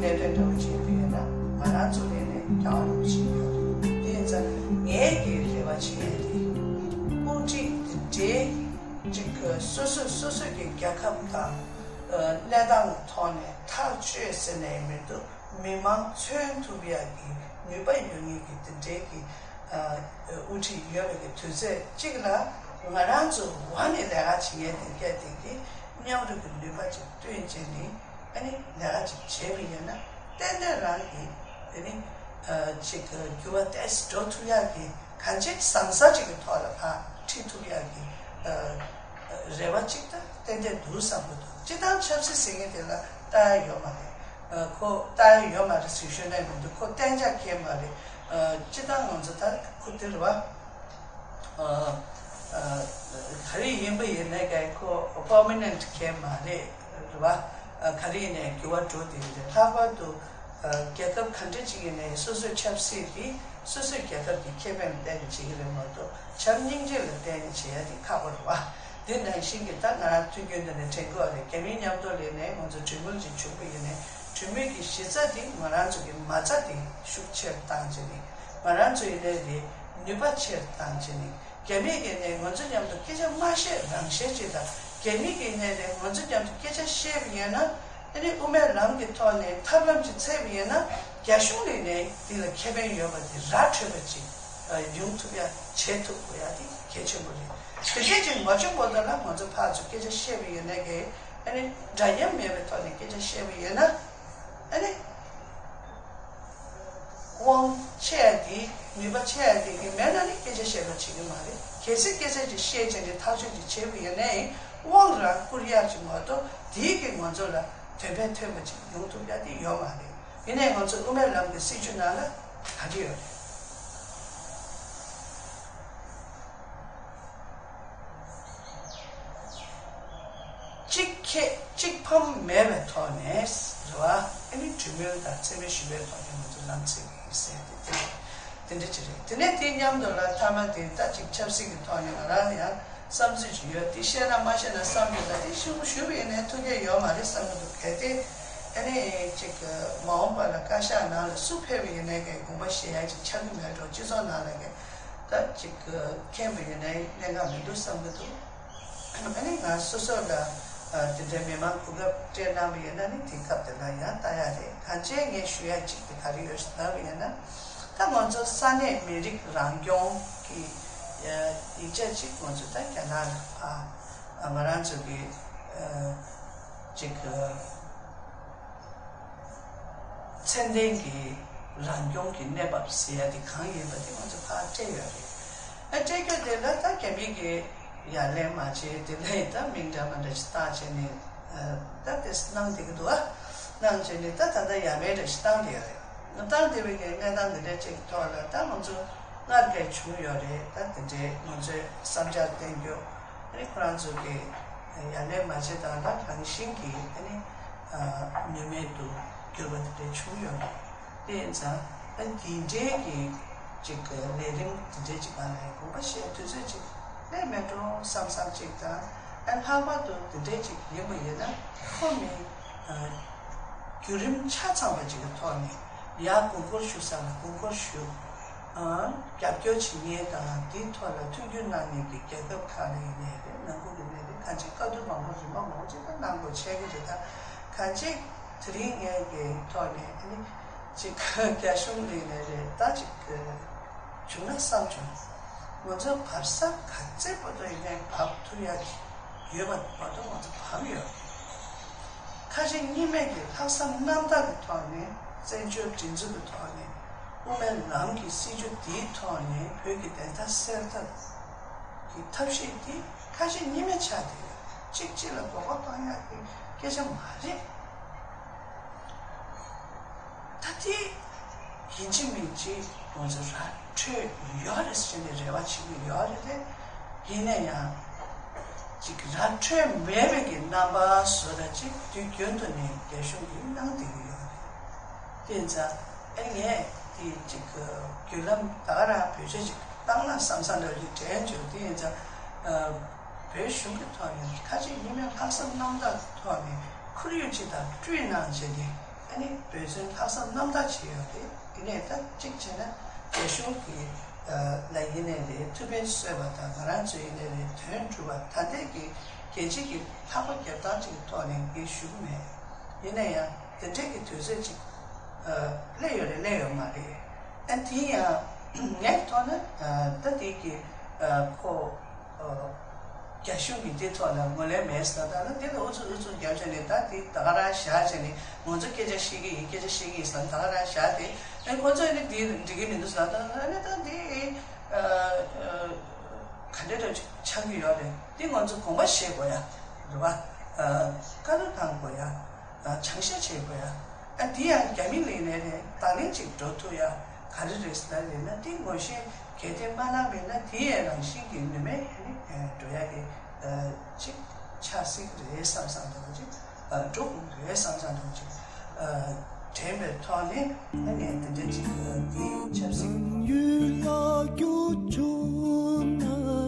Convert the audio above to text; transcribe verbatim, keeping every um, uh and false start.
ལས་དོན་འདྲ་བོ་བྱེད་དུས་ཡིན་ན་ང་རང་ཚོ་ལས་ནས་རྒྱག་རོགས་བྱེད་ཡོད། དེ་ཡིན་ཙང་ངའི་གི་རེ་བ་བྱེད་ཡ་དེ་དབུ་ཁྲིད་དེ་འདྲའི་ཅིག་སོ་སོ་སོ་སོ་གི་རྒྱལ་ཁབ་དང་གནས་སྟངས་ཐོག་ནས་ཐག་གཅོད་ཟེར་ནས་མི་འདུག་མི་མང་མཚོན་ཐུབ་ཡ་གི་ནུས་པ་ཡོད་ངེས་ཀྱི་དེ་འདྲའི་གི་དབུ་ཁྲིད་ཡོད་པའི་གི་དུས་ཚོད་གཅིག་ལ་ང་རང་ཚོ་འོག་ནས་ལས་ཀ་བྱེད་མཁན་དེ་གས་དེ་གི་མཉམ་རུབ་ཀྱི་ནུས་པ་ཅིག་བཏོན་བྱས་ནས་ཨ་ནི་ལས་ཀ་ཅིག་བྱས་པ་ཡིན་ན་ཏན་ཏན་རང་གི་ཨ་ནི་ཅིག་འགྱུར་བ་ཏོག་ཙམ་འགྲོ་ཐུབ་ཡག་གི་གང་ཅི་བཟང་ས་ཅིག་གི་ཐོག་ལ་ཕར་ཁྲིད་ཐུབ་ཡག་གི་རེ་བ་ཅིག་ད་ཏན་ཏན་འདུག་བསམ་གི་འདུག་སྤྱི་བཏང་ཆབ་སྲིད་ཟེར་མཁན་དེ་ལ་ལྟ་ཡ་ཡོད་མ་རེད། ཁོ་ལྟ་ཡ་ཡོད་མ་རེད་ཟེར་ཞུ་ན་མི་འདུག་ཁོ་གཏན་འཇགས་ཁེལ་མ་རེད། སྤྱི་བཏང་ང་ཚོ་ད་ཁོ་དེ་རེད་བ། ག་རེ་ཡིན་པ་ཡིན་ནའི་ཀའི་ཁོ་པར་མ་ནེན་ཊི་ཁེལ་མ་རེད་རེད་བ། ག་རེ་ཡིན་ནའི་འགྱུར་བ་འགྲོ་དེ་རེད། ལྷག་པར་དུ་རྒྱལ་ཁབ་ག་འདྲ་ཅིག་ཡིན་ནའི་སོ་སོའི་ཆབ་སྲིད་དེ་སོ་སོའི་རྒྱལ་ཁབ་ཀྱི་ཁེ་ཕན་ལ་བརྟེན་ནས་བྱེད་ཀྱི་རེད་མ་གཏོགས་བྱམས་སྙིང་རྗེ་ལ་བརྟེན་ནས་བྱེད་ཡ་དེ་ཁག་པོ་རེད་བ། དེ་ནང་བཞིན་གྱི་ད་ང་རང་མཐུན་རྐྱེན་འདི་ནས་དྲན་གྱི་ཡོད་རེད། རྒྱ་མིའི་མཉམ་དུ་ལས་ནས་ང་ཚོ་གྲོས་མོལ་ཅིག་བྱུང་པ་ཡིན་ནའི་གྲོས་མོལ་གྱི་གཞི་རྩ་དེ་ང་རང་ཚོ་གི་མ་རྩ་དེ་ཤུགས་ཆེར་བཏང་བྱས་ནས་ང་རང་ཚོ་ཡིན་ནའི་རེད་ནུས་པ་ཆེར་བཏང་བྱས་ནས་རྒྱ་མིས་ཀྱི་ནས་ང་ཚོ་མཉམ་དུ་སྐད་ཆ་མ་བཤད་རང་བཤད་ཅིག་དང་རྒྱ་མིས་ཀྱི་ནས་ནས་ང་ཚོ་མཉམ་དུ་སྐད་ཆ་བཤད་པ་ཡིན་ན་ཨ་ནི་དབུ་མའི་ལམ་གྱི་ཐོག་ནས་ཐབས་ལམ་ཅིག་འཚོལ་བ་ཡིན་ན་རྒྱ་གཞུང་ལས་ནས་འདི་ལ་ཁེ་ཕན་ཡོད་པ་དེ་ར་འཕྲོད་པ་ཅིག་ཡོང་ཐུབ་ཡ་བྱེད་ཐུབ་དགོས་ཡ་དེ་གལ་ཆེན་པོ་རེད། དེ་འདྲས་ཅིག་མ་བྱུང་བར་དུ་ལ་ང་ཚོ་ཕར་ཚུར་སྐད་ཆ་བཤད་པ་ཡིན་ན་གི་ཨ་ནི་འདྲ་མཉམ་མེད་པའི་ཐོག་ནས་སྐད་ཆ་བཤད་པ་ཡིན་ན་ཨ་ནི། དབང་ཆེ་ཡ་དེ་ནུས་པ་ཆེ་ཡ་དེ་གི་མེད་ན་ནི་སྐད་ཆ་བཤད་པ་བྱེད་ཀྱི་མ་རེད། གལ་སྲིད་སྐད་ཆ་ཅིག་བཤད་བྱས་ནས་ཐག་གཅོད་ཅིག་བྱས་པ་ཡིན་ནའི་དབང་རང་བསྐུར་ཡག་ཅིག་མ་གཏོགས་དེའི་གི་ང་ཚོ་ལ་དོན་ཕན་ཐོགས་པ་ཅིག་ཡོང་ཐུབ་ཡ་དེ་ཡོད་མ་རེད། ཡིན་ནའི་ང་ཚོ་དབུ་མའི་ལམ་གྱི་སྲིད་བྱུས་ནང་ལ་ག་རེ་ཡོད་རེད། གཅིག་ཁེ་གཅིག་ཕམ་མེད་པའི་ཐོག་ནས་རེད་བ། ཨ་ནི་གྲོས་མོལ་དང་འཚེ་མེད་ཞི་བའི་ཐོག་ནས་ང་ཚོ་ལམ་འཚོལ་གྱི་ཡིན་ཟེར་ཏེ་དེ་དེ་འདྲ་ཅིག་རེད། དེ་ནས་དེ་མཉམ་དུ་ལ་མཐའ་མ་དེ་ད་ཅིག་ཆབ་སྲིད་ཀྱི་ཐོག་ནས་ང་རང་ཡང་བསམ་ཚུལ་ཅིག་ཡོད་དེ་བཤད་ན་མ་བཤད་ན་བསམ་གྱི་ད་དེ་ཞུ་ཞུ་བ་ཡིན་ནའི་ཐུགས་ཁྱད་ཡོད་མ་རེད་བསམ་གྱི་འདུག་གལ་ཏེ་ཨ་ནི་ཅིག་མ་འོངས་པ་ལ་བཀའ་ཤག་ནང་ལ་སུ་ཕེབས་པ་ཡིན་ནའི་གི་དགོངས་པ་བཞེས་ཡ་ཅིག་ཆགས་ཀྱི་མེད་འགྲོ། སྤྱི་ཚོགས་ནང་ལ་གི་ད་ཅིག་མཁྱེན་པ་ཡིན་ནའི་གནད་འགག་མི་འདུག་བསམ་གྱི་འདུག་ཨ་ནི་ང་སོ་སོ་ལ་ཨ་དེ་འདྲའི་མི་མང་གོ་སྐབས་སྤྲད་གནང་བ་ཡིན་ན་ནི་དེ་སྐབས་དེ་ལ་ཡང་ལྟ་ཡ་རེད། གང་ཅི་ངས་ཞུ་ཡ་གཅིག་དེ་ག་རེ་ཡོད་ཟེར་ལབ་པ་ཡིན་ན་ད་ང་ཚོ་ས་གནས་མི་རིགས་རང་སྐྱོང་གི་ཡིག་ཆ་གཅིག་ང་ཚོ་ད་རྒྱ་ནག་ལ་ཕ་ང་རང་ཚོ་གི་ཨ་ཅིག་ཚད་ལྡན་གྱི་རང་སྐྱོང་གི་གནས་བབ་ཟེར་ཡ་དེ་གང་ཡིན་པ་དེ་ང་ཚོ་ཕར་སྤྲད་ཡོད་རེད། ཨ་སྤྲད་རྒྱུ་དེ་ལ་ད་རྒྱ་མི་གིས་ཡ་ལན་མ་བྱས་དེ་ལས་ད་མིང་འདྲ་མ་འདྲ་ཞིག་བཏགས་བྱས་ནས་ད་དེ་གནང་བསྡད་ཀྱི་འདུག་ཨ་གནང་བྱས་ནས་ད་ད་ལྟ་ཡ་མེད་འདྲ་ཞིག་བཏང་བསྡད་ཡོད་རེད། བཏང་བསྡད་པའི་གི་གནས་སྟངས་འདི་འདྲ་ཅིག་གི་ཐོག་ལ་ད་ང་ཚོ་སྔར་གས་བྱུང་ཡོད་རེད། ད་དེ་འདྲའི་ང་ཚོའི་བསམ་འཆར་བསྟན་རྒྱུ། ཨ་ནི་ཁོ་རང་ཚོ་གིས་ཡ་ལན་མ་བྱས་དང་ལ་རང་བཞིན་གྱིས་ཨ་ནི་ནུས་མེད་དུ་གྱུར་པ་དེ་འདྲ་བྱུང་ཡོད་རེད། དེ་ཡིན་ཙང་ཨ་ནི་དེ་འདྲའི་གི་ཅིག་ལས་རིམ་དེ་འདྲའི་ཅིག་སྒང་ལ་དགོངས་པ་བཞེས་དུས་ཚོད་ཅིག་སླེབས་མེད་འགྲོ་བསམ་བསམ་ཅིག་དང་ཨ་ནི་ལྷག་པར་དུ་དེ་འདྲའི་ཅིག་ཡིན་པ་ཡིན་ན་ཁོ་མི་བརྒྱུད་རིམ་ཆ་ཚང་བ་ཅིག་གི་ཐོག་ནས་ཡར་མགོ་སྐོར་ཞུ་ས་ལ་མགོ་སྐོར་ཞུ། རྒྱབ་སྐྱོར་བྱེད་མཁན་དང་དེའི་ཐོག་ལ་མཐུན་འགྱུར་གནང་མཁན་གྱི་རྒྱལ་ཁབ་ཁག་ལ་ཡིན་ནའི་རེད། ནང་ཁུལ་གྱི་གནས་རིགས་གང་ཅི་བཀའ་བསྡུར་མང་པོ་རིམ་པ་མང་པོ་ཅིག་ད་གནང་དགོས་ཆགས་ཀྱི་རེད། ད་གང་ཅི་དེ་རིང་ངས་ཀྱི་ཐོག་ནས་ཨ་ནི་ཅིག་རྒྱ་གཞུང་ལ་ཡིན་ནའི་རེད། ད་ཅིག་བྱུང་ན་བསམ་བྱུང་། ང་ཚོ་བར་ས་ག་ཚད་པོ་ཏོ་ཡིན་ནའི་བབས་ཐུབ་ཡ་ཡོད་པ་མ་གཏོགས་ང་ཚོ་བབས་ཡོད། ཁ་ཞེ་གཉིས་མེད་ཀྱི་ལྷག་བསམ་རྣམ་དག་གི་ཐོག་ནས་བཙན་བྱོལ་སྒྲིག་འཛུགས་ཀྱི་ཐོག་ནས་དབུ་མའི་ལམ་གྱི་སྲིད་བྱུས་འདིའི་ཐོག་ནས་བོད་ཀྱི་བདེན་མཐའ་གསལ་ཐབས་ཀྱི་ཐབས་ཤེས་འདི་ཁ་ཞེ་གཉིས་མེད་ཆགས་བསྡད་ཡོད། གཅིག་གཅིག་ལ་མགོ་སྐོར་གཏོང་ཡག་གི་སྐད་ཆ་མ་རེད། ད་དེ་ཡིན་གཅིག་མིན་གཅིག་ང་ཚོ་ར་འཕྲོད་ཡོད་རེད་ཟེར་ནས་རེ་བ་བྱེད་ཀྱི་ཡོད་རེད་དེ། ཡིན་ན་ཡང་ཅིག་ར་འཕྲོད་མེད་པའི་གི་རྣམ་པ་བཟོ་འདྲ་ཅིག་དུས་རྒྱུན་དུ་ནས་རྒྱ་གཞུང་གིས་གནང་བསྡད་ཀྱི་ཡོད་རེད། དེ་ཡིན་ཙང་ཨ་ངས་དེ་ཅིག་བརྒྱུད་ལམ་ད་ག་རང་བེད་སྤྱོད་ཅིག་བཏང་ན་བསམ་བསམ་འདྲ་ཅིག་དྲན་བྱུང་། དེ་ཡིན་ཙང་བོད་གཞུང་གི་ཐོག་ནས་ཁ་ཅིག་གཉིས་མེད་ལྷག་བསམ་རྣམ་དག་གི་ཐོག་ནས་ཁོར་ཡུག་ཅིག་དང་བསྐྲུན་གནང་བྱས་ཏེ། ནི་འབད་བརྩོན་ལྷག་བསམ་རྣམ་དག་བྱས་ཡོད་རེད། ཡིན་ནའི་ད་གཅིག་བྱས་ན་རྒྱ་གཞུང་གི་ལ་ཡིན་ནའི་རེད། ཐུགས་ཕན་གསོས་པ་དང་ང་རང་ཚོ་ཡིན་ནའི་རེད། དོན་གྲུབ་པ་ད་ལྟའི་གི་རྒྱལ་སྤྱི་གི་ལྷག་པ་རྒྱབ་སྟངས་ཅིག་གི་ཐོག་ནས་ངས་ཞུ་གི་མེད། ཡིན་ན་ཡང་དེ་འདྲས་ཀྱི་དུས་ཚོད་ཅིག་སླེབས་ཡོད་རེད། སླེབས་ཡོད་མ་རེད། ཨ་དེ་ཡང་ངའི་ཐོག་ན་ད་དེ་གི་ཁོ་རྒྱ་གཞུང་གི་དེ་ཐོག་ལ་ངོས་ལེན་མེད་ཟེར། ད་ལ་དེ་ལ་ཨུ་ཚུགས་ཨུ་ཚུགས་རྒྱབ་བྱས་ནས་ད་དེ་ད་ག་རང་བཞག་བྱས་ནས་ང་ཚོ་སྐད་ཆ་བཤད་ཀྱི་ཡིན། སྐད་ཆ་བཤད་ཀྱི་ཡིན་ཟེར། ད་ག་རང་བཞག་དེ་ཨ་ཁོ་ཚོས་ནི་དེ་འགྲིག་གི་མི་འདུག་ཟེར། ད་ཨ་ནི་ད་དེ་ག་འདྲ་འདྲ་ཆགས་ཀྱི་ཡོད་རེད། དེ་ང་ཚོ་དགོངས་པ་བཞེས་དགོས་ཡ་རེད་བ། བཀའ་སློབ་གཏང་དགོས་ཡ། བྱང་བཤད་བྱེད་དགོས་ཡ། ཨ་དེ་ཡང་རྒྱ་མི་ལ་ཡིན་ནའི་རེད། བརྡ་ལན་ཅིག་འགྲོ་ཐུབ་ཡ་ག་རེ་རེད་ཟེར་ན་རེད་ན། དེ་ངོ་ཤེས་གལ་ཏེ་མ་གནང་བས་ན་དེ་ཡང་རང་བཞིན་གྱིས་ནུས་མེད་ནི་འགྲོ་ཡ་གི་ཅིག་ཆགས་སྲིད་ཀྱི་རེད་བསམ་བསམ་འདྲ་བོ་ཅིག་འགྲོ་དགོས་ཀྱི་རེད་བསམ་བསམ་འདྲ་བོ་ཅིག་དྲན་པའི་ཐོག་ནས་ཨ་ནི་དེ་འདྲ་ཅིག་དེ་ཆབ་སྲིད་ཀྱི་ཡུལ་ལ་རྒྱུ་བྱུང་ན།